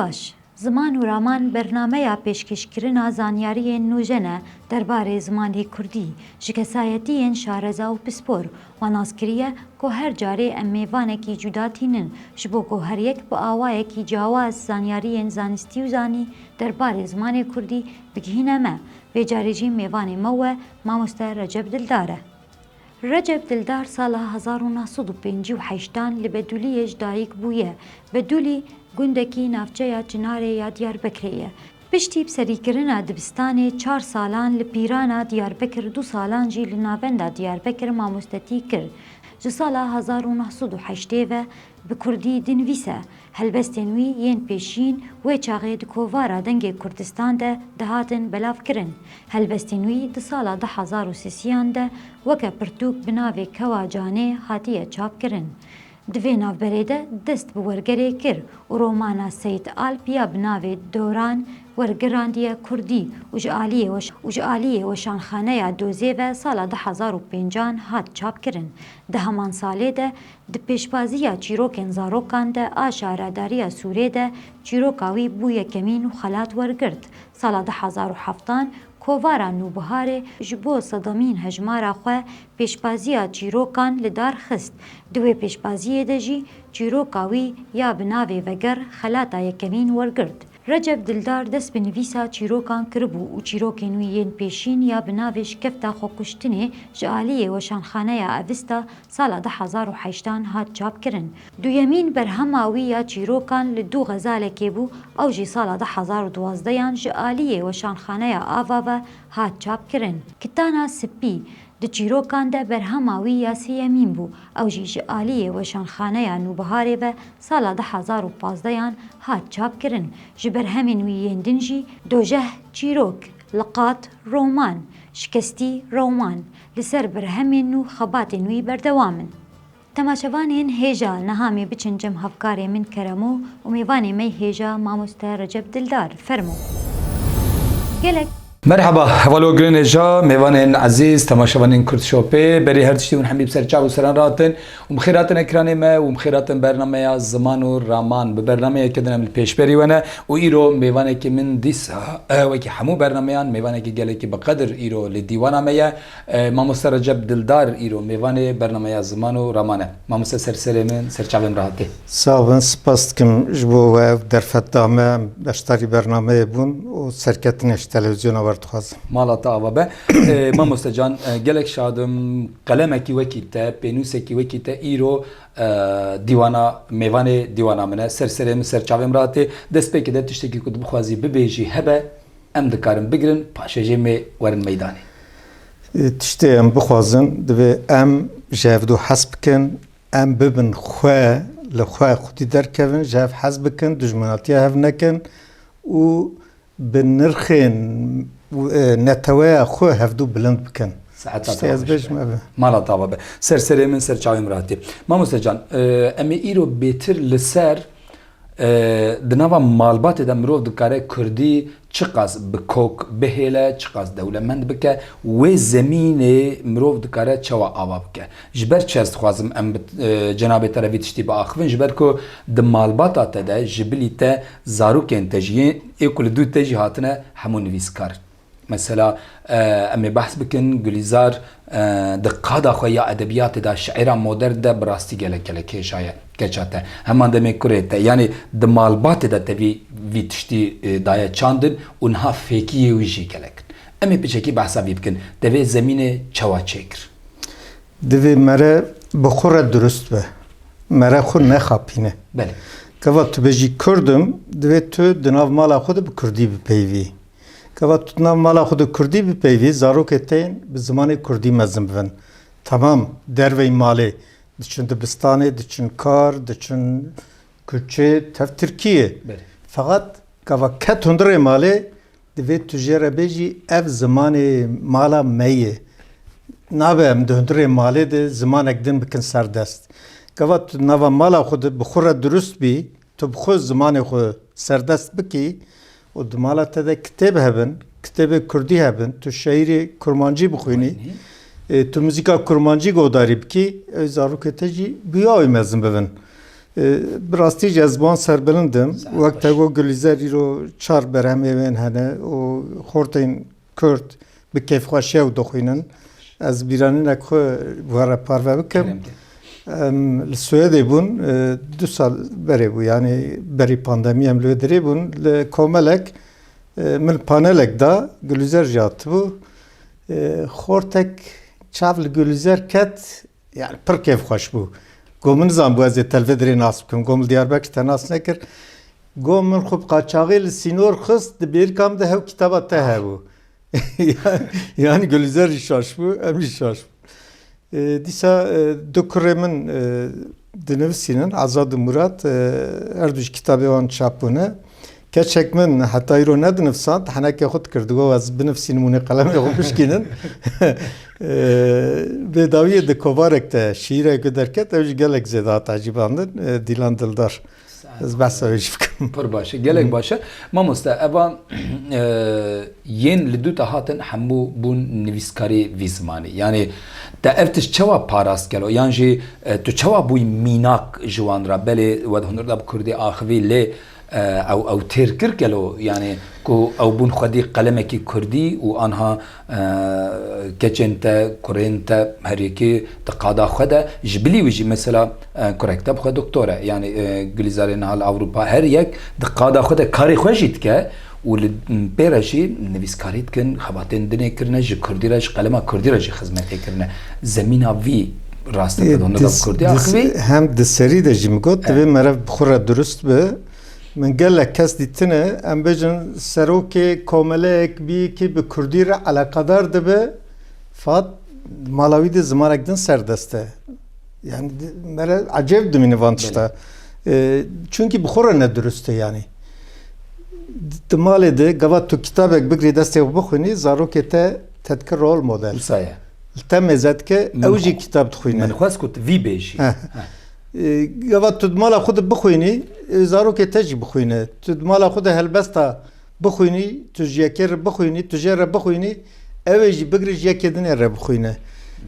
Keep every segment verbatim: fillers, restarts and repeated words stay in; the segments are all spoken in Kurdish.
Baş, Ziman û Raman bernameya pêşkêşkirina zanyariyên nûjen e derbarê zimanê kurdî ji kesayetiyên şareza û pispor. Wan nas kiriye ku her carê em mêvanekî cuda tînin, ji bo ku her yek bi awayekî ciyawaz zanyariyên zanistî û zanî derbarê zimanê kurdî bigihîne me. Vê carê jî mêvanê me we mamoste Recep Dildar e. Recep Dildar sala hezar û neh sed û pêncî û heştan li Bedûliyê ji dayik bûye. Bedûlî gundekî navçeya Çinarê ya Diyarbekirê ye. Piştî bi serîkirina dibistanê çar salan li Pîrana Diyarbekir, du salan jî li navenda Diyarbekir mamostetî kir. Ji sala hezar û neh sed û heştê ve bi kurdî dinivîse. Helbestên wî yên pêşîn wê çaxê di kovara Dengê Kurdistan de dihatin belavkirin. Helbestên wî di sala du hezar û sêsiyan de weke pirtûk bi navê Kewa Canê hatiye çapkirin. Di vê navberê de dest bi wergerê kir û romana Seyîd Alp ya bi navê Doran wergerandiye kurdî û ji aliyê weş-, û ji aliyê Weşanxaneya Dozê ve sala du hezar û pêncan hat çapkirin. Di heman salê de di pêşbaziya çîrokên zarokan de a şaredariya Sûrê de çîroka wî bû yekemîn û xelat wergirt. Sala du hezar û heftan Kovara Nûbiharê ji bo sedemîn hejmara xwe pêşbaziya çîrokan li dar xist. Di wê pêşbaziyê de jî çîroka wî ya bi navê Veger xelata yekemîn wergirt. Recep Dildar dest bi nivîsa çîrokan kiribû û çîrokên wî yên pêşîn ya bi navê Şikefta Xwekuştinê ji aliyê Weşanxaneya Evista sala du hezar û heştan hat çapkirin. Duyemîn berhema wî ya çîrokan li du xezalekê bû, ew jî sala du hezar û duwazdehan ji aliyê Weşanxaneya Ava ve hat çapkirin. Kitana Sipî di çîrokan de berhema wî ya sêyemîn bû, ew jî ji aliyê Weşanxaneya Nûbiharê ve sala du hezar û pazdehan hat çapkirin. Ji berhemên wî yên din jî Dojeh çîrok, Liqat roman, Şikestî roman, li ser berhemên nû xebatên wî berdewam in. Temaşevanên hêja, niha em ê biçin cem hevkarê min Keremo û mêvanê me hêja mamoste Recep Dildar. Fermo. Gelek Merhaba, hevalogirên hêja, mêvanên ezîz, temaşevanên Kurd Şopê, berî her tiştî hûn hemî bi ser çav û seran rahatin û bi xêr hatin ekranê me û bi xêr hatin bernameya Ziman û Raman. Bi bernameyeke din em li pêşberî we ne û îro mêvanekî min dîsa, eh, wekî hemû bernameyan, mêvanekî gelekî bi qedir îro li dîwana me ye. Eh, mamoste Recep Dildar îro mêvanê bernameya Ziman û Raman e. Mamoste, ser serê min, ser çavê min re hatî. Sax bin, spas dikim ji bo we ev derfet da me, em beşdarî bernameyê bûn û serketinê ji televîzyona we re dixwazim. Mala te ava be. Eh, mamoste can, eh, gelek şad im, qelemekî wekî te, pênûsekî wekî te îro, eh, dîwana, mêvanê dîwana min e. Ser serê min, ser çavê min re hatî. Destpêkê de tiştekî ku tu bixwazî bibêjî hebe, em dikarin bigirin, paşê jê em ê werin meydanê. E, tiştê em bixwazin, divê em ji hevdû hez bikin, em bibin xwe, li xwe xwedî derkevin, ji hev hez bikin, dijminatiya hev nekin û bi nirxên, e, neteweya xwe hevdû bilind bikin. Saeta Tiştê te ez xweş bêjim be. Ev e. Mala te ava be. Ser serê min, ser çavê min re hatî. Mamoste can, e, em ê îro bêtir li ser E, di nava malbatê de mirov dikare kurdî çiqas bi kok bihêle, çiqas dewlemend bike, wê zemînê mirov dikare çawa ava bike? Ji ber çi ez dixwazim em bi, e, cenabê te re vî tiştî biaxivin? Ji ber ku di malbata te de ji bilî te zarokên te jî yên ê ku li dû te jî hatine hemû nivîskar in. Mesela, e, em ê behs bikin, Gulîzar, e, di qada xwe ya edebiyatê de, şiîra modern de bi rastî gelek gelek hêja ye, keça te. Heman demê kurê te, yanî di malbatê de te vî, vî tiştî, e, daye çandin û niha fêkiyê wî jî gelek in. Em ê piçekî behsa vî bikin. Te vê zemînê çawa çêkir? Divê mere bi xwe re dirust be. Mere xwe nexapîne. Belê. Gava tu bêjî Kurd im, divê tu di nav mala xwe de bi Kurdî bipeyivî. Gava tu di nav mala xwe de Kurdî bipeyivî, zarokê te yên bi zimanê Kurdî mezin bibin. Temam, derveyî malê, diçin dibistanê, diçin kar, diçin kuçê, tev Tirkiyê. Belê. Feqet gava ket hundirê malê, divê tu jê re bêjî, ev zimanê mala me ye. Nabe em di hundirê malê de zimanek din bikin serdest. Gava tu nava mala xwe de bi xwe re dirust bî, tu bi xwe zimanê xwe serdest bikî û di mala te de kitêb hebin, kitêbê kurdî hebin, tu şeîrê kurmancî bixwînî, Xwînî. E, tu muzîka kurmancî godarî bikî, ew zarokê te jî bi wî awî mezin bibin. E, Bi rastî jî ez bi wan serbilind im. Wek te got, Gulîzer, îro çar berhemê wê hene û xortên Kurd bi kêfxweşiya wî dixwînin. Ez bîranînek xwe bi we re parve bikim. Em li Swêdê bûn, e, du sal berê bû, yanî berî pandemî em li wê dirê bûn. Li komelek, e, min panelek da, Gulîzer jî hatibû. E, xortek çav li Gulîzer ket, yani pir kêfxweş bû. Got, min nizanbû ez ê telvê dirê nas bikim. Got, min Diyarbekir te nas nekir. Got, min xwe bi qaçaxî li sînor xist, di bêrîka min de hew kitaba te hebû. Yani Gulîzer jî şaş bû, em jî şaş bûn. E, dîsa, e, du kurê min, e, dinivîsînin, Azad û Murat, e, her du jî kitabê wan çap bûne. Keçek min heta îro nedinivsand, henekê xwe dikir, digot, ez binivsînim hûn ê qelemê xwe bişkînin. E, Vê dawiyê di kovarek de şîîrek derket, ew jî gelek zêde hat ecibandin, e, Dîlan Dildar. Ez behsa wê jî bikim. Pir baş e, gelek baş e. Mamoste, eva, e, yên li dû te hatin hemû bûn nivîskarê vî zimanê. Yanî te ev tişt çawa parast gelo? Yan jî, e, tu çawa bûyî mînak ji wan re? Belê we di hundir de bi kurdî axivî lê, e, ew, ew têr kir gelo? Yanî ku ew bûn xwedî qelemekî kurdî û anha, e, keçên te, kurên te, her yekî di qada xwe de, ji bilî wî jî mesela, e, kurek te bi xwe doktor e. Yanî, e, Gulîzarê niha li Ewropa, her yek di qada xwe de karê xwe jî dike û li pê re jî nivîskarî dikin, xebatên dinê kirine, ji kurdî re, ji qelema kurdî re jî xizmetê kirine. Zemîna vî rast e, di hundir de bi kurdî axivî. Hem di serî de jî min got, divê meriv bi xwe re durust be. Min gelek kes dîtine, em bêjin serokê komeleyek bî ki bi kurdî re eleqedar dibe, fat mala wî de zimanek din serdest e. Yani di-, mere ecêb dimîne van tişta. E, çunkî bi xwe re nedurust e yani. Di, di malê de gava tu kitabek bigirî destê xwe bixwînî, zarokê te te dike rol model. Wisa ye. Li te mêze dike, ew jî kitab dixwîne. Min xwest ku tu vî bêjî. Heh. E, gava tu di mala xwe de bixwînî, e, zarokê te jî bixwîne. Tu di mala xwe de helbesta bixwînî, tu ji yekê re bixwînî, tu jê re bixwînî, ew ê jî bigire ji yekê dinê re bixwîne.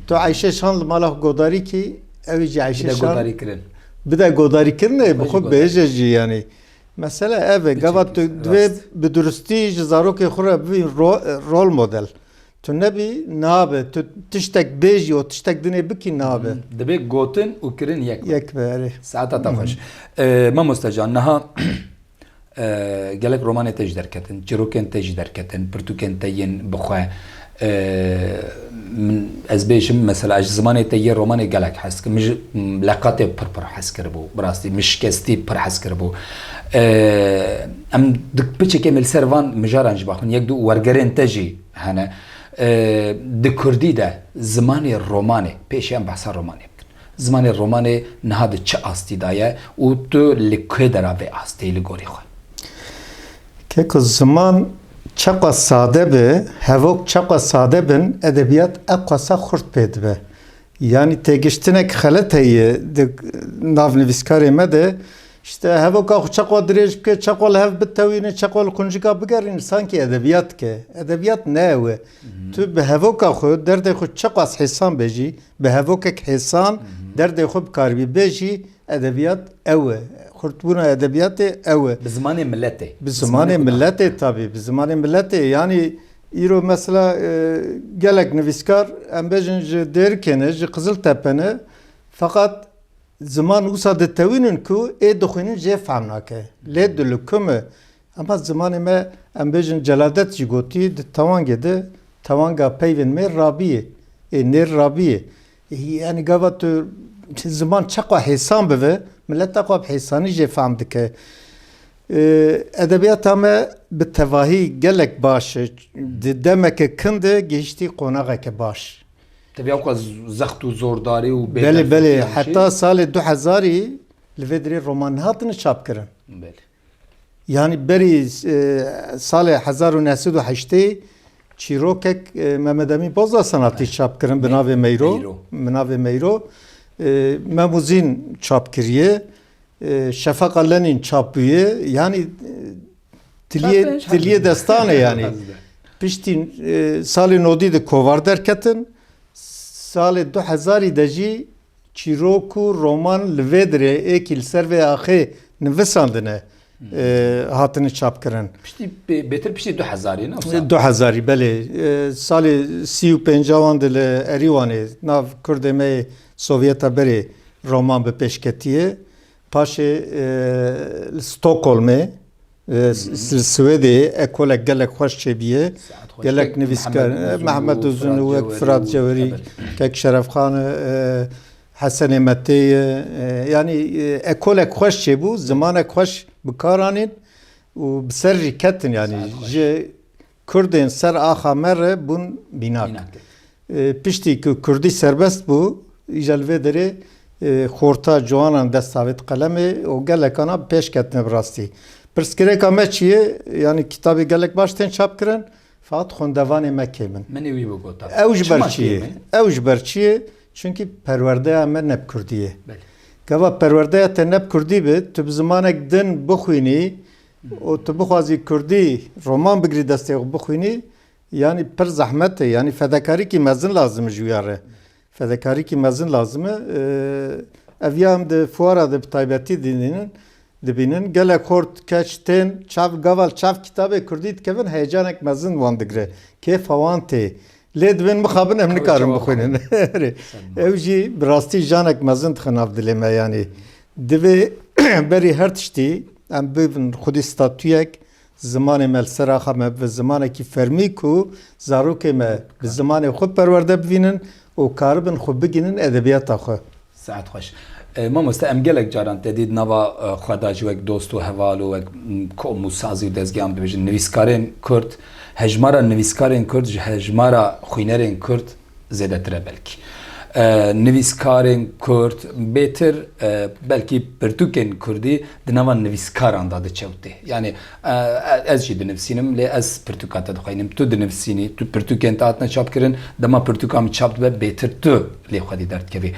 Tu Eyşe Şan li mala xwe godarî kî, ew ê jî Eyşe Şan bide godarî kirin. Bide godarî kirinê, bi xwe bêje jî yanî. Mesele ev e, gava tu divê bi durustî ji zarokê xwe re bibî ro-, rol model. Tu nebî, nabe. Tu tiştek bêjî û tiştek dinê bikî, nabe. Hı. Dibê gotin û kirin yek be. Yek be, erê. Saeta te xweş. E, Mamoste Can, niha, e, gelek romanê te jî derketin, çîrokên te jî derketin, pirtûkên te yên bi xwe. E, min, ez bêjim, mesela, ez ji zimanê te yê romanê gelek hez dikim. Min ji, m, Leqatê pir pir hez kiribû, bi rastî. Min Şikestî pir hez kiribû. E, em di piçekê me li ser van mijaran jî baxin, yek du wergerên te jî hene. E, di kurdî de zimanê romanê, pêşî em behsa romanê bikin. Zimanê romanê niha di çi astî de ye û tu li ku dera vê astê li gorî xwe? Keko, ziman çeqa sade be, hevok çeqa sade bin, edebiyat eqasa xurt pê dibe. Yani têgiştinek xelet heye di nav nivîskarê me de. İşte hevoka xwe çeqa dirêj bike, çeqa li hev bitewîne, çeqa li quncika bigerîne, sanki edebiyat dike. Edebiyat ne ew e. Hı hı. Tu bi hevoka xwe, derdê xwe çeqas hêsan bêjî, bi hevokek hêsan, hı hı, derdê xwe bikaribî bêjî, edebiyat ew e. Xurtbûna edebiyatê ew e. Bi zimanê miletê. Bi zimanê miletê, tabî, bi zimanê miletê. Yani îro mesela, e, gelek nivîskar, em bêjin ji Dêrikê ne, ji Qiziltepe ne. Feqet ziman wisa ditewînin ku ê dixwînin jê fehm nake. Lê dilikum e. Ema zimanê me, em bêjin, Celadet jî gotî, di tewangê de, tewanga peyvên me rabiyê. Ê nêr rabiyê. Yani gava tu ziman çeqa hêsan bive, millet teqa bi hêsanî jê fehm dike. Ê, edebiyata me bi tevahî gelek baş e. Di demeke kin de gihiştî qonaxeke baş. Tevî ewka z-, zext û zordarî û bêdengî. Belê, belê. Heta salê du hezarî li vê dirê roman nehatine çapkirin. Belê. Yani berî, e, salê hezar û neh sed û heştê çîrokek, e, Mehmet Emîn Bozasan hatî çapkirin bi navê Meyro. Meyro. Bi navê Meyro. E, Mem û Zîn çap kiriye. E, Şefaka Lenîn çap bûye. Yani, e, tiliyê, tiliyê destan e yani. Piştî, e, salê nodî de kovar derketin. Salê du hezarî de jî çîrok û roman li vê dirê êkî li ser vê axê nivisandine, Hmm. e, hatine çapkirin. Piştî bê-, bêtir piştî du hezarî ne wisa? Du hezarî, belê. E, salê sî û pênca wan de li Erîwanê, nav Kurdê me yê Sovyeta berê roman bi pêş ketiye. Paşê, e, li Stockholmê, e, s-, s-, Swêdê ekolek gelek xweş çêbûye. Saet xweş. Gelek Kek nivîskar, Mehmet e, Uzun Mehmet û Uzun û Firat wek Cewherî Firat û Cewherî, Ebel. Kek Şeref Xan, e, Hesenê Metê ye, e, yanî, e, ekolek xweş çêbû, zimanek xweş bi kar anîn û bi ser jî ketin, yanî Saet xweş. Ji Kurdên ser axa me re bûn mînak. Mînak. E, piştî ku Kurdî serbest bû, îja li vê derê, e, xorta ciwanan dest avêt qelemê û gelekana bi pêş ketine bi rastî. Pirsgirêka me çi ye? Yanî kitabê gelek baş tên çap kirin, Fakat xwendevanê me kêm in. Min ê wî bigota. Ew ji ber çi ye? Ew ji ber çi ye? Çunkî perwerdeya me ne bi kurdî ye. Belê. Gava perwerdeya te ne bi kurdî be, tu bi zimanek din bixwînî û tu bixwazî kurdî roman bigirî destê xwe bixwînî, yanî pir zehmet e, yanî fedekarîkî mezin lazim e ji wî ya re. Fedekarîkî mezin lazim e. Ee, ev ya em di fuara de bi taybetî dibînin, dibînin. Gelek xort keç tên çav, gava li çav kitabê kurdî dikevin, heyecanek mezin wan digire. Kêfa wan tê. Lê dibên mixabin em nikarin bixwînin. Erê. Ew jî bi rastî janek mezin dixe nav dilê me yanî. Divê berî her tiştî em bibin xwedî statuyek, zimanê me li ser axa me bibe zimanekî fermî ku zarokê me bi zimanê xwe perwerde bivînin û karibin xwe bigihînin edebiyata xwe. Saet xweş. E, mamoste, em gelek caran te dît nava, e, xwe da jî wek dost û heval û wek, m, kom û sazî û dezgehan dibêjin. Nivîskarên Kurd, hejmara nivîskarên Kurd ji hejmara xwînerên Kurd zêdetir e belkî. E, nivîskarên Kurd bêtir, e, belkî pirtûkên Kurdî di nava nivîskaran de diçewtê. Yanî, e, ez jî dinivîsînim, lê ez pirtûka te dixwînim. Tu dinivîsînî, tu pirtûkên te hatine çapkirin, dema pirtûka min çap dibe, bêtir tu lê xwedî derdikevî.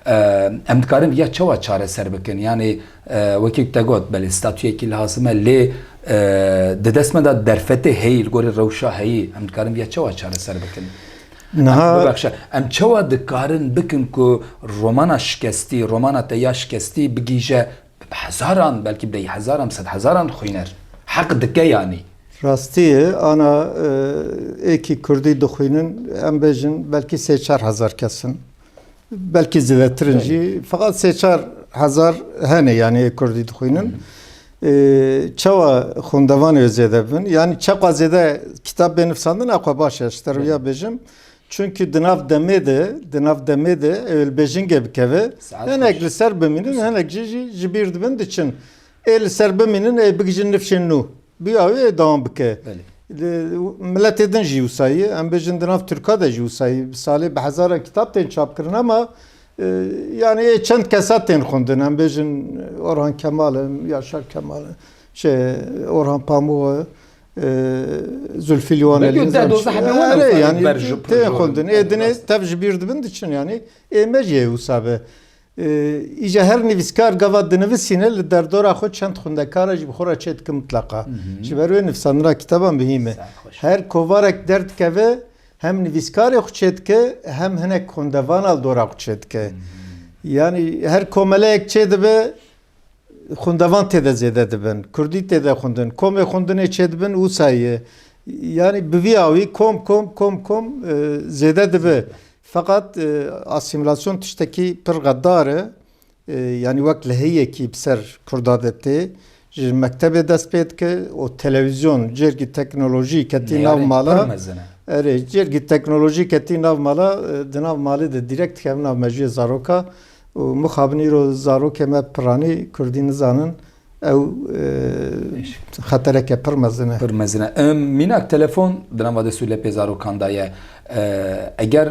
E, em dikarin viya çawa çareser bikin? Yanî, e, wekî te got, belê statuyekî lazim e, lê, e, di dest me de derfetê heyî, li gorî rewşa heyî, em dikarin viya çawa çareser bikin? Niha Bibexşe, em çawa dikarin bikin ku romana şikestî, romana te ya şikestî bigihîje bi hezaran, belkî bi hezaran, bi sedhezaran xwîner? Heq dike yanî. Rastî ye, ana, e, êkî kurdî dixwînin, em bêjin belkî sê çar hezar kes in. Belkî zêdetir in jî. Belê. Feqet sê çar hezar hene, yanî ê kurdî dixwînin. Ee, çawa xwendevanê wê zêde bibin? Yanî çaqa zêde kitab bê nivîsandin, a xwe baş e, ji te re wiya bêjim. Çunkî di nav demê de, di nav demê de ew ê li bêjingê bikeve. Saet Hinek xweş. Li ser bimînin, hinek jî, jî ji bîr dibin diçin. Ê li ser bimînin, ê bigihîjin nifşên nû. Bi awê dewam bike. Belê. Li, miletê din jî wisa ye. Em bêjin di nav Tirka de jî wisa ye. Bi salê bi hezaran kitap tên çapkirin ama, e, yanî ê çend kesa tên xwendin. Em bêjin Orhan Kemal in, Yaşar Kemal in, şey, Orhan Pamuk e, Zulfî Liwanelî. Belkî deh dozeh hebî wan Erê, wisa yanî ber ji, tên xwendin. Ê dinê tev ji bîr dibin diçin yanî. Ê me jî ê wisa be. Îja her nivîskar gava dinivîsîne li derdora xwe çend xwendekara jî bi xwe re çêdike mitleqa. Hı hı. Ji ber wê nivîsandina kitaban muhîm e. Saet xweş. Her kovarek derdikeve hem nivîskarê xwe çêdike hem hinek xwendevana li dora xwe çêdike. Hı hı. Yanî her komeleyek çêdibe xwendevan tê de zêde dibin. Kurdî tê de xwendin. Komê xwendinê çêdibin wisa ye. Yanî bi vî awî kom kom kom kom, e, zêde dibe. Feqet, e, asîmîlasyon tiştekî pir xedar e. E, yanî wek lehiyekî bi ser Kurda de tê. Ji mektebê dest pê dike û televîzyon, cêrgî teknolojî ketî nav mala. Neyarên pir mezin e. Erê, cêrgî teknolojî ketî nav mala, e, di nav malê de dîrekt dikevin nav mejiyê zaroka û mixabin îro zarokê me piranî kurdî nizanin. Ew, e, xetereke pir mezin e. Pir mezin e. Em, mînak telefon di nava dest û lepê zarokan de ye. E, eger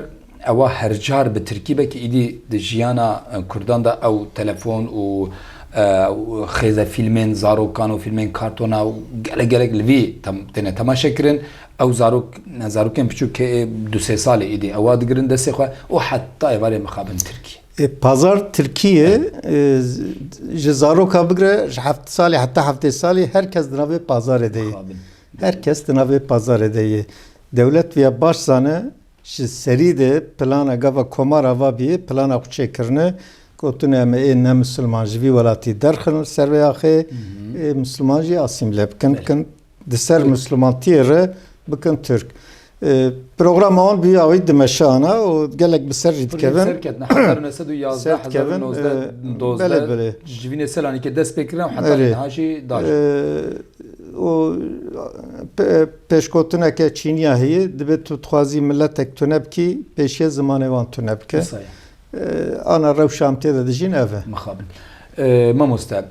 ewa her car bi tirkî be ki îdî di jiyana, e, kurdan de ew telefon û, e, û xêzefîlmên zarokan û fîlmên kartona û gelek gelek li vî tem-, têne temaşe kirin. Ew zarok, zarokên biçûk ke du sê salê îdî ewa digirin destê xwe û heta êvarê mixabin tirkî. E, pazar tirkî ye. E, ji zaroka bigire ji heft salî heta heftê salî her kes di navê pazarê de ye. Mixabin. Her kes di navê pazarê de ye. Dewlet viya baş zane, ji serî de plana gava komara va bî, plana xwe çêkirine, gotine em ê ne misilman ji vî welatî derxin li ser vê axê, ê misilman jî asîmle bikin, Belê. bikin di ser misilmantiyê re bikin Tirk. E, programa wan bi wî awî dimeşe ana û gelek bi ser jî Pir dikevin. ser ketine. Hezar û neh sed û yazdeh, Ser dikevin, hezar û nozdeh, e, dozdeh, belê, belê. ji vînê Selanikê dest pê kirin û heta Erê. niha jî daş. E, û pe-, pêşgotineke çîniya heye, dibe tu dixwazî miletek tune bikî, pêşiye zimanê wan tune bike. Qisaya. E, ana rewşa em tê de dijîn ev e. Mixabin. E, mamoste,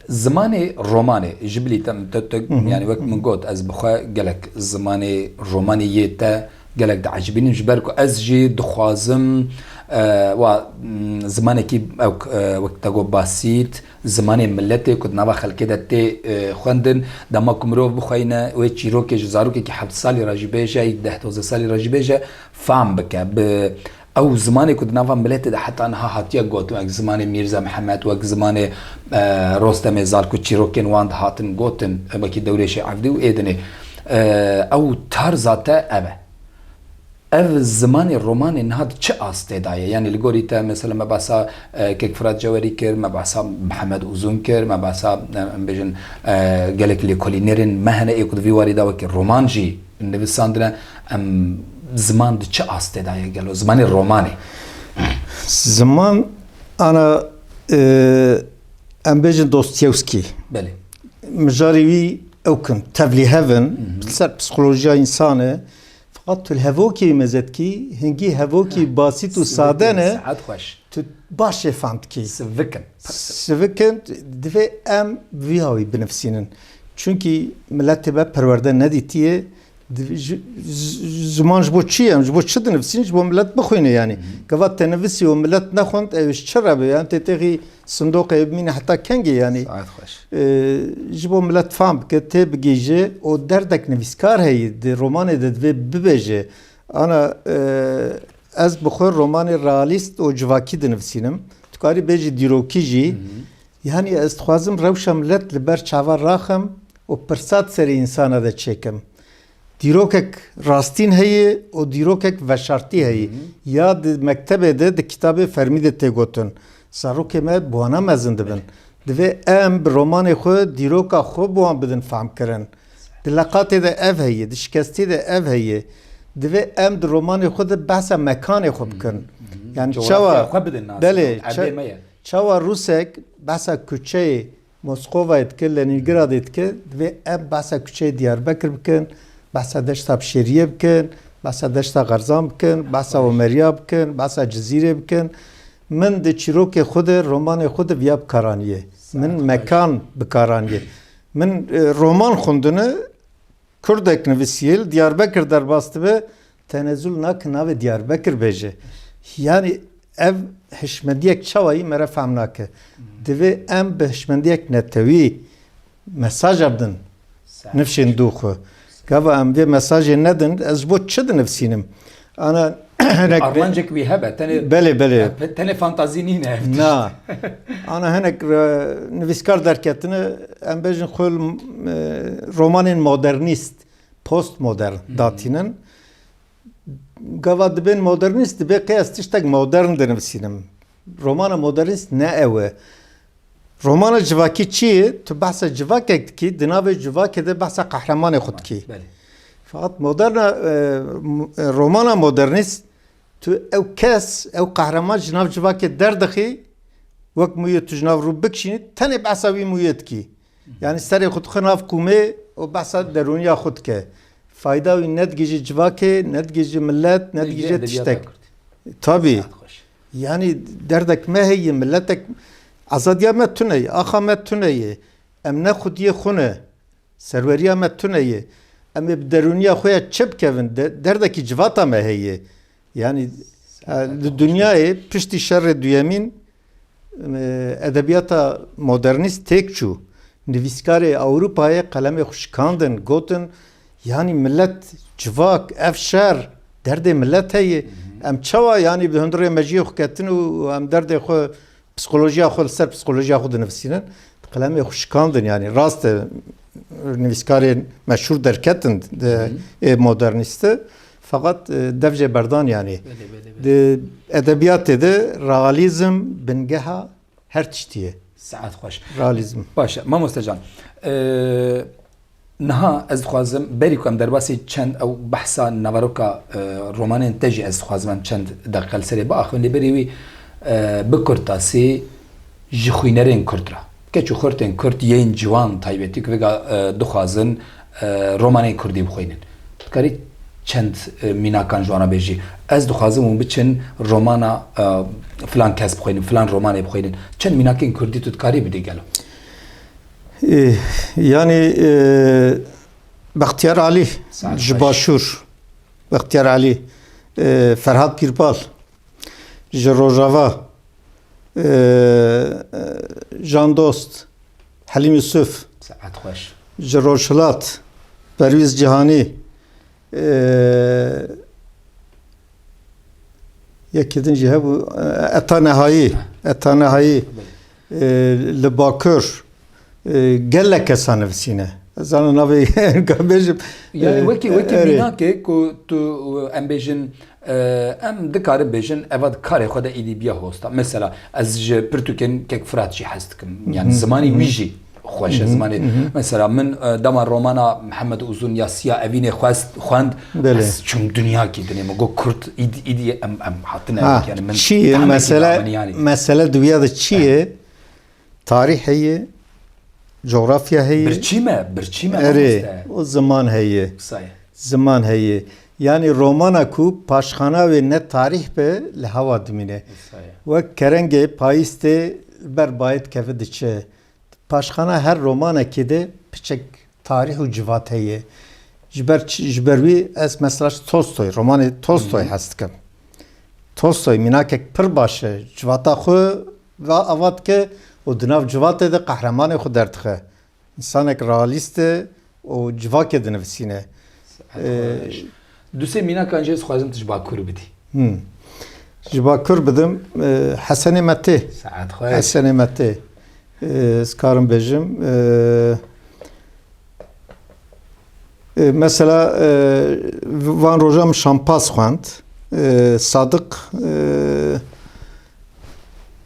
Zimanê romanê ji bilî te, te, te, Hı hı. yani wek min got, ez bi xwe gelek zimanê romanê yê te gelek diecibînim, ji ber ku ez jî dixwazim, e, wa, m, zimanekî ew, e, wek te got basît, zimanê miletê ku di nava xelkê de tê, e, xwendin, dema ku mirov bixweyne wê çîrokê ji zarokekî heft salî re jî bêje, deh dozdeh salî re jî bêje, fam bike, bi Ew zimanê ku di nava miletê de heta niha hatiye gotin, wek zimanê Mîrza Mihemed, wek zimanê, e, Rostemê Zal ku çîrokên wan dihatin gotin, e, wekî Dewrêşê Evdî û ê dinê. E, ew tarza te ev e. Ev zimanê romanê niha di çi astê de ye? Yanî li gorî te, mesela me behsa, e, Kek Firat Cewerî kir, me behsa Mihemed Uzun kir, me behsa, e, em bêjin, e, gelek lêkolînerên me hene ê ku di vî warî de wekî roman jî nivisandine, em ziman di çi astê de ye gelo? Zimanê romanê. Ziman ana, e, em bêjin Dostoyevskî. Belê. Mijarê wî ew kin, tevlîhev in, Hı hı. li ser psîkolojiya însan e. Feqet tu li hevokê meze dikî, hingî hevokî basît û sade ne. Saet xweş. Tu baş jê fehm dikî. Sivik in. Sivik in, divê em vî hawî binivîsînin. Çunkî miletê me perwerde nedîtiye. Di-, ji-, z-, ziman ji bo çi ye? Em ji bo çi dinivîsîn? Ji bo milet bixwîne yanî. Hı hı. Gava te nivîsî û milet nexwend, ew ji çi re be? Yanî tê têxî sindoqê bimîne heta kengê yanî? Saet xweş. Ee, ji bo milet fam bike, tê bigihîje û derdek nivîskar heye, di romanê de divê bibêje. Ana, e, ez bi xwe romanê realîst û civakî dinivîsînim. Tu karî bêjî dîrokî jî. Hı hı. Yanî ez dixwazim rewşa milet li ber çava raxim û pirsa di serê însana de çêkim. Dîrokek rastîn heye û dîrokek veşartî heye. Hı hı. Ya di mektebê de, di kitabê fermî de tê gotin. Zarokê me bi wana mezin dibin. Belê. Divê em bi romanê xwe dîroka xwe bi wan bidin fehmkirin. Di leqatê de ev heye, di şikestê de ev heye. Divê em di romanê xwe de behsa mekanê xwe bikin. Hı hı. Yani Coğrafya çawa, xwe bidin nas. Belê, Erdê ça-, me ye. Çawa Rûsek behsa kuçeyê Moskovayê dike, Lenîngradê dike, divê em behsa kuçeyê Diyarbekir bikin, behsa deşta Pişêriyê bikin, behsa deşta Xerzan bikin, behsa Xweş. Omeriya bikin, behsa Cizîrê bikin. Min di çîrokê xwe de, romanê xwe de viya bikaraniyê. Min Saet xweş. Mekan bikaraniyê. Min, e, roman xwendine, Kurdek nivîsiyê li Diyarbekir derbas dibe, tenezul nake navê Diyarbekir bêje. Yanî ev hişmendiyek çawa yî me re fehm nake. Divê em bi hişmendiyek netewî mesaja bidin Saet. Nifşên dû xwe. Gava em vê mesajê nedin, ez ji bo çi dinivîsînim? Ana hinek Armancek wî hebe, tenê Belê, belê. Pe-, tenê fantazî nîne ev tişt. Na. Ana hinek re-, nivîskar derketine, em bêjin xwe li, e, romanên modernîst, postmodern Hı hı. datînin. Gava dibên modernîst, dibê qey ez tiştek modern dinivîsînim. Romana modernîst ne ew e. Romana civakî çi ye? Tu behsa civakek dikî, di navê civakê de behsa qehremanê xwe dikî. Belê. Fakat moderna, e, m-, e, romana modernîst, tu ew kes, ew qehreman ji nav civakê derdixî, wek mûyê tu ji nav rû bikişînî, tenê behsa wî mûyê dikî. Yani serê xwe dixwe nav qûmê û behsa derûniya xwe dike. Fayda wî ne digihîje civakê, ne digihîje milet, ne digihîje tiştek. Tabî. Saet xweş. Yani derdek me heye, miletek, azadiya me tune ye, axa me tune ye. Em ne xwediyê xwe ne. Serweriya me tune ye. Em ê bi derûniya xwe ya çi bikevin? De-, derdekî civata me heye. Yani, e, li dinyayê piştî şerê duyemîn, e, edebiyata modernîst têk çû. Nivîskarê Ewropayê qelemê xwe şikandin, gotin, yanî milet civak, ev şer, derdê milet heye. Hı hı. Em çawa, yanî bi hundirê mejiyê xwe ketin û em derdê xwe, psîkolojiya xwe, li ser psîkolojiya xwe dinivîsînin? Qelemê xwe şikandin, yanî rast e, nivîskarên meşhûr derketin di Hı hı. ê modernîste. Feqet, e, dev jê berdan, yanî. Belê, belê, belê. Di edebiyatê de realîzm bingeha her tiştî ye. Saet xweş. Realîzm. Baş e, mamoste can. E, niha ez dixwazim, berî ku em derbasî çend ew behsa naveroka, e, romanên te jî ez dixwazim em çend deqe li serê biaxivin, lê berî wî, e, bi kurtasî ji xwînerên Kurd re, keç û xurtên Kurd yên ciwan taybetî ku vêga, e, dixwazin, e, romanên Kurdî bixwînin. Tu dikarî çend, e, mînakan ji wan re bêjî? Ez dixwazim hûn biçin romana, e, filan kes bixwînin, filan romanê bixwînin. Çend mînakên Kurdî tu dikarî bidî gelo? E, yanî, e, Bextiyar Alî Saet ji xweş. Başûr, Bextiyar Alî, e, Ferhat Pîrbal ji Rojava, e, e, Can Dost, Helîm Yusuf Saet xweş. Ji Rojhilat, Perwîz Cîhanî, e, yekê din jî hebû, e, Eta Nehayî, Eta Nehayî, e, li Bakur, e, gelek kesa nivisîne. Ez zanim navê ka bêjim. Yani e, wekî, wekî erê. Mînakê ku tu, em bêjin, e, em dikarin bêjin, eva di karê xwe de êdî biya hosta. Mesela, ez ji pirtûkên kek Firat jî hez dikim. Yani Hı hı, zimanî hı hı. Wî jî xweş e, Hı hı, zimanî. Hı hı. Mesela, min, e, dema romana Mihemed Uzun ya Siya Evînê xwest, xwend, Belê. Ez çûm dinyakî dinê, min got, Kurd, îdî, îdî em, em hatine, Ha, yani min çi ye? Tehmekî Mesele, da min, yani. Mesele di wîya de çi ye? Tarîh heye, cografya heye. Birçî me, birçî me, Erê, mamoste. O ziman heye. Qisa ye. Ziman heye. Yanî romana ku paşxana wê ne tarîh be, li hewa dimîne. Qisa ye. Wek kerengê payîz tê li ber bayê dikeve diçe. Paşxana her romanekê de piçek tarîh û civat heye. Ji ber çi, ji ber wî ez mesela ji Tolstoy, romanê Tolstoy Hı hı. hez dikim. Tolstoy mînakek pir baş e. Civata xwe va ava dike û di nav civatê de qehremanê xwe derdixe. Însanek realîst e û civakê dinivîsîne. Saet Ee, xweş. Du sê mînakan jê ez xwazim tu ji Bakur bidî. Hmm. Ji Bakur bidim, e, Hesenê Metê. Saet xweş. Hesenê Metê. E, ez karim bêjim. E, e, mesela, e, van roja min şampaz xwend. E, Sadiq, e,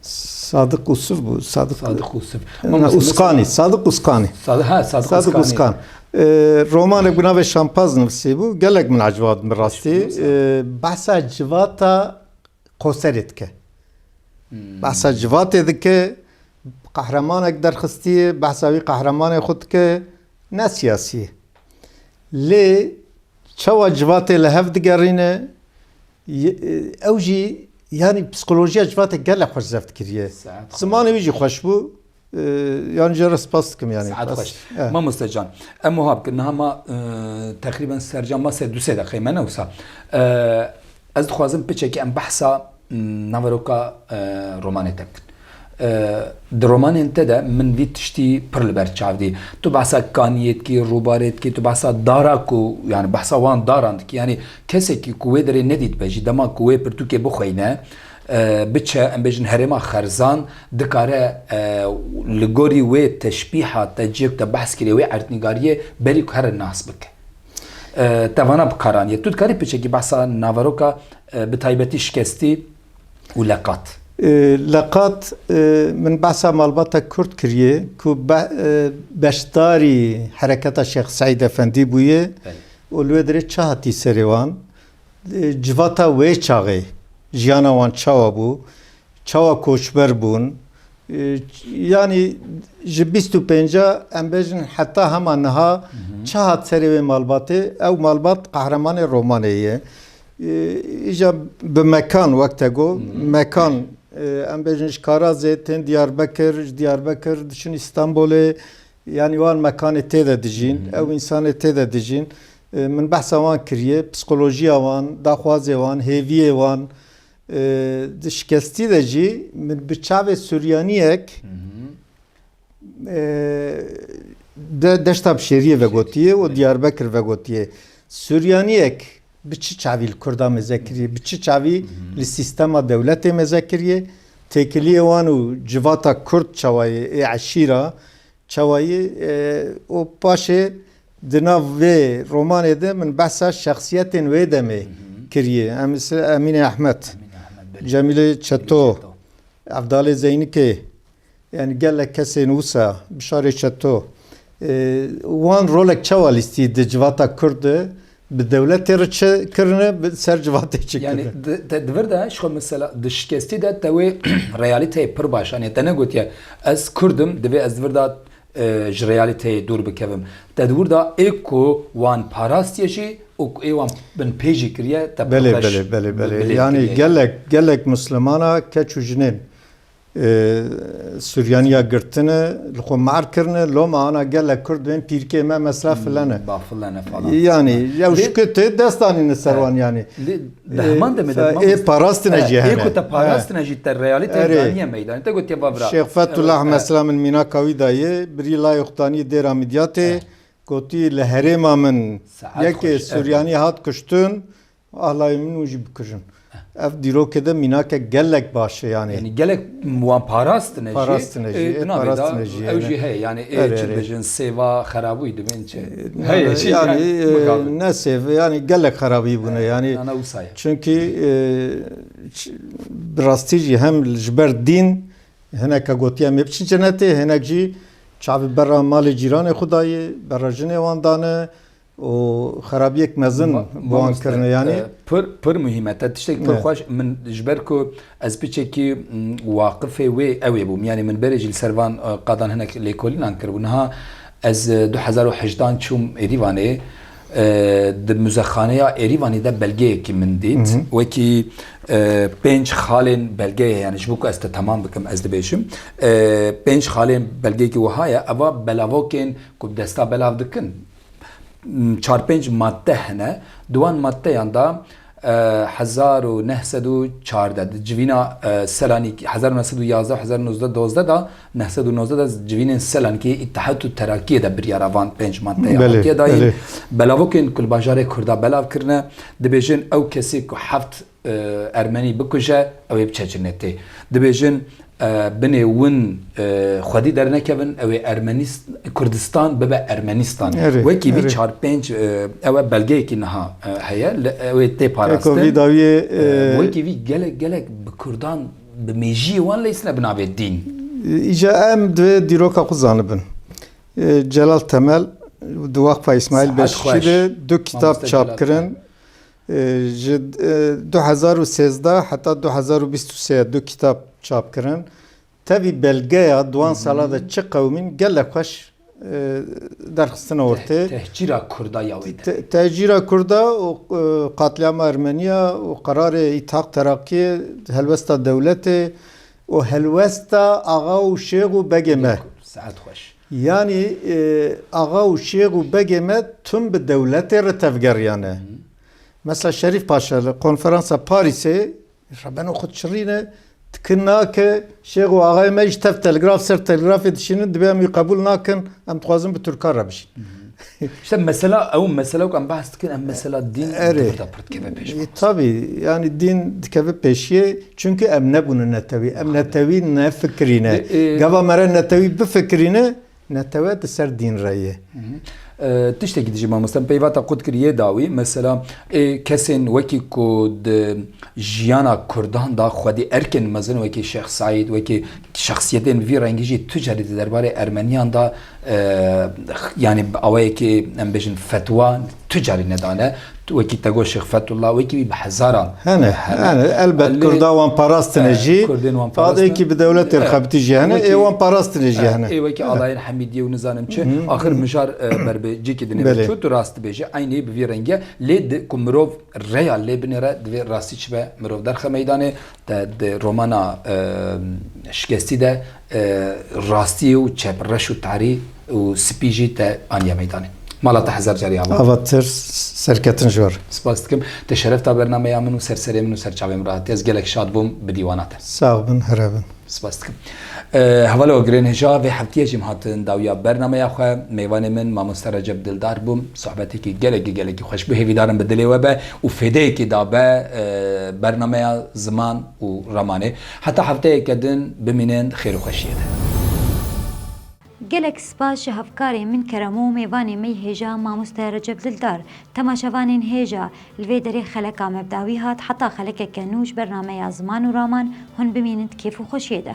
Sadiq Usuf bû. Sadiq Sadiq Usuf. Na, Mamoste, Uskanî. Mesela Sadiq Uskanî. Sadiq, ha, Sadiq Sadiq Uskanî. Uskan. E, romanek bi navê Şampaz nivîsî bû. Gelek min eciband bi rastî. Baş bû, sağ ol. E, behsa civata Qoserê dike. Hmm. Behsa civatê dike, qehremanek derxistiye, behsa wî qehremanê xwe dike, ne siyasî ye. Lê çawa civatê li hev digerîne, ye-, ew jî, yanî psîkolojiya civatê gelek xweş zeft kiriye. Saet xweş. Zimanê wî jî xweş bû. Ee, yani jê re spas dikim yani. Saet Bas, xweş. Eh. Mamoste can, em wiha bikin, niha ma, e, teqrîben sercan ma sê du sê deqeyê me ne wisa. E, ez dixwazim piçekî em behsa, m, naveroka, e, romanê te bikin. E, di romanên te de min vî tiştî pir li ber çav dî. Tu behsa kaniyê dikî, rûbarê dikî, tu behsa dara ku, yani behsa wan daran dikî. Yani kesekî ku wê derê nedîtibe jî, dema ku wê pirtûkê bixweyne, e, biçe, em bêjin herêma Xerzan, dikare, e, li gorî wê teşbîha te cihê ku te behs kiriye, wê erdnîgariyê berî ku here nas bike. E, te vana bi kar aniye. Tu dikarî piçekî behsa naveroka, e, bi taybetî Şikestî û Leqat. E, Leqat, e, min behsa malbata Kurd kiriye ku be-, e, beşdarî hereketa Şêx Seîd Efendî bûye Belê. Û li wê derê çi hatî serê wan. E, civata wê çaxê, jiyana wan çawa bû, çawa koçber bûn, e, yanî ji bîst û pênca em bêjin heta hema niha Hı hı. çi hat serê wê malbatê, ew malbat qehremanê romanê ye. E, îja bi mekan wek te got, Hı hı. mekan, e, em bêjin ji Karazê tên Diyarbekir, ji Diyarbekir diçin Îstanbulê, yanî wan mekanê tê de dijîn, Hı hı. ew însanê tê de dijîn. E, min behsa wan kiriye, psîkolojiya wan, daxwazê wan, hêviyê wan. E, di Şikestî de jî min bi çavê Suryaniyek, Hı hı. e, de Deşta Bişêriyê vegotiye û Diyarbekir vegotiye. Suryaniyek bi çi çavî li Kurda mêze kiriye, bi çi çavî Hı hı. li sîstema dewletê mêze kiriye, têkiliyê wan û civata Kurd çawa ye, ê eşîra, çawayî, e, û paşê Di nav vê romanê de min behsa şexsiyetên wê demê kiriye. Em, Emîne Ehmed, Emîne Ehmed, belê. Cemîlê Çeto, Çeto. Evdalê Zeynikê, yani gelek kesên wisa, Bişarê Çeto, e, wan rolek çawa lîstî di civata Kurd de bi dewletê re çi kirine, bi ser civatê çi Yani kirine? di, te di vir de, ji xwe mesela, di şikestî de te wê realîteyê pir baş, yani te negotiye, "Ez Kurd im, divê ez di vir de, e, ji realîteyê dûr bikevim." Te di wir de ê ku wan parastiye jî û ku ê wan binpê jî kiriye, te pir Belê, xweş belê, belê, bi-, belê. bilêv Yani kiriye. gelek, gelek Muslimana keç û jinên, e, Suryaniya girtine, li xwe mar kirine, loma ana gelek Kurd bên pîrkê me mesela Hmm, filene. ba filene falan. Yani, ya Lê- şikê tê dest anîne ser He. wan yani. Lê di heman demê de Ê, ê parastine He, jî ê hene. ku te parastine He. jî te realîteyê Erê. daniye meydanê. Te gotiye, "Vavra." Şêx Fethullah Evet, he. mesela min mînaka wî daye, birî layê xwe danî dêra Midyatê, He. gotî, "Li herêma min Saet yekê xweş, Suryanî evet. hat kuştin, ahlayê min û jî bikujin." Ev dîrokê de mînakek gelek baş e yani. Yani gelek wan parastine jî, Parastine jî, e, e, di navê de parastine jî, ew yani. jî heye, yani, e, Erê, çi erê. dibêjin, sêva xerabûyî dibên çi? E, Heye, yani, yani, e, mixabin. ne sêv, yani gelek xerabî bûne, E, yani. nana wisa ye. Çünkü, e, ç-, bi rastî jî hem ji ber dîn, hineke gotiye, "Em ê biçin cenetê", hinek jî çavî berra malê cîranê xwe dayê, berra jinê wan dane, û xerabiyek mezin Ma-, bi wan mamoste, kirine, yani. e, pir, pir muhîm e. Te tiştek pir Ne. xweş, min ji ber ku ez piçekî, m, waqifê wê, ew ê bûm. Yani min berê jî li ser van, e, qadan hinek lêkolînan kiribû. Niha ez, e, du hezar û hejdan çûm Êrîvanê, e, di muzexaneya Êrîvanê de belgeyekî min dît. Hı hı. Wekî, e, pênc xalên belgeyê, yani ji bo ku ez te temam bikim, ez dibêjim. E, pênc xalên belgeyekî wiha ye, eva belavokên ku bi desta belav dikin. Çar pênc madde hene. Di wan maddeyan de, e, hezar û neh sed û çardeh, di civîna, e, Selanikî, hezar û neh sed û yazdeh, hezar û neh sed û dozdeh de, neh sed û nozdeh de civînên Selanikî, Îttihat û Terakiyê de biryara van pênc maddeya Belê, hatiye dayîn. belê. Belavokên ku li bajarê Kurda belav kirine, dibêjin ew kesê ku heft e, Ermenî bikuje, ew ê biçe cinetê. Dibêjin, e, binê win, e, xwedî dernekevin, ew ê Ermenîst-, Kurdistan bibe Ermenîstan. Erê, Wekî vî erê. çar pênc, e, ew e belgeyekî niha, e, heye, li, ew ê tê parastin. Eko vî dawiyê, E, e, wekî vî gelek, gelek bi Kurdan, bi mêjiyê wan leyîsine bi navê dîn. Îca em divê dîroka xwe zanibin. E, Celal Temel di Waqfa Îsmaîl Saet Beşîkî xweş. de du kitap Mamoste çap Celal kirin. Temel. Ji, e, du hezar û sêzdeh heta du hezar û bîst û sê du kitap çap kirin. Tevî belgeya di wan Hı hı. sala de çi qewimîn gelek xweş, e, derxistin ortê. Te-, tehcîra Kurda ya wê Te-, derê. tehcîra Kurda û, e, qatlîama Ermeniya û qerarê Îtihad Terakiyê, helwesta dewletê û helwesta axa û şêx û begê me. Saet xweş. Yanî, e, axa û şêx û begê me tim bi dewletê re tevgeriyane. Hı. Mesela Şerîf Paşa li konferansa Parîsê, rabeno xwe çirîne, tikin nake, şêx û axayê me jî tev telgraf ser telgrafê dişînin, dibê em wî qebûl nakin, em dixwazin bi Tirkan re bijîn. Hı. İşte mesela, ew mesela ku em behs dikin, em mesela dîn Erê. di vir de pir dikeve pêş. E, tabii, yani dîn dikeve pêşiyê, çünkü em nebûne netewî, em netewî nefikirîne. E, e. Gava me re netewî bifikirîne, Netewe di ser dîn re ye. Hı hı. E, tiştekî dijî mamoste, peyva te qut kir yê dawî. Mesela, ê kesên wekî ku di jiyana Kurdan de xwedî erkên mezin wekî Şêx Seîd, wekî şexsiyetên vî rengî jî tu carî di derbarê Ermeniyan de, e, yanî bi awayekî, em bêjin, fetwa tu carî nedane. Wekî te got Şêx Fethullah, wekî wî bi hezaran Hene, hene. hene. Elbet Lê, Kurda wan parastine e, jî. Kurdên wan Fadê parastine. ki bi dewletê E, rexebitî jî hene, wekî, ê wan parastine jî e, hene. ê wekî E. alayên Hemîdiyê û nizanim çi. Hı. Axir mijar, e, ber bi cîkî dinê Belê. çû, tu rast dibêjî. Eynî bi vî rengî ye. Lê di, ku mirov reya lê binêre, divê rastî çi be, mirov derxe meydanê. Te di romana, e, Şikestî de, e, rastî û çep, reş û tarî û spî jî te aniye meydanê. Mala te hezar carî ava. Avatir, serketin ji we re. Spas dikim. Te şeref da bernameya min û ser serê min û ser çavê min re hatiye. Ez gelek şad bûm bi dîwana te. Sax bin, here bin. Spas dikim. E, hevalê we girênhêja, vê heftiyê jî em hatin dawiya bernameya xwe. Mêvanê min Mamoste Recep Dildar bû. Sohbetekî gelekî, gelekî xweş bû. Hêvîdarim bi dilê we be û fêdeyekî da be, e, bernameya ziman û ramanê. Heta hefteyeke din bimînin xêr û xweşiyê de. Gelek spas ji hevkarê min Keremo û mêvanê me yî hêja mamoste Recep Dildar. Temaşevanên hêja, li vê derê xeleka me bi dawî hat, heta xelekeke nû ji bernameya Ziman û Raman hûn bimînin di kêf û xweşiyê de.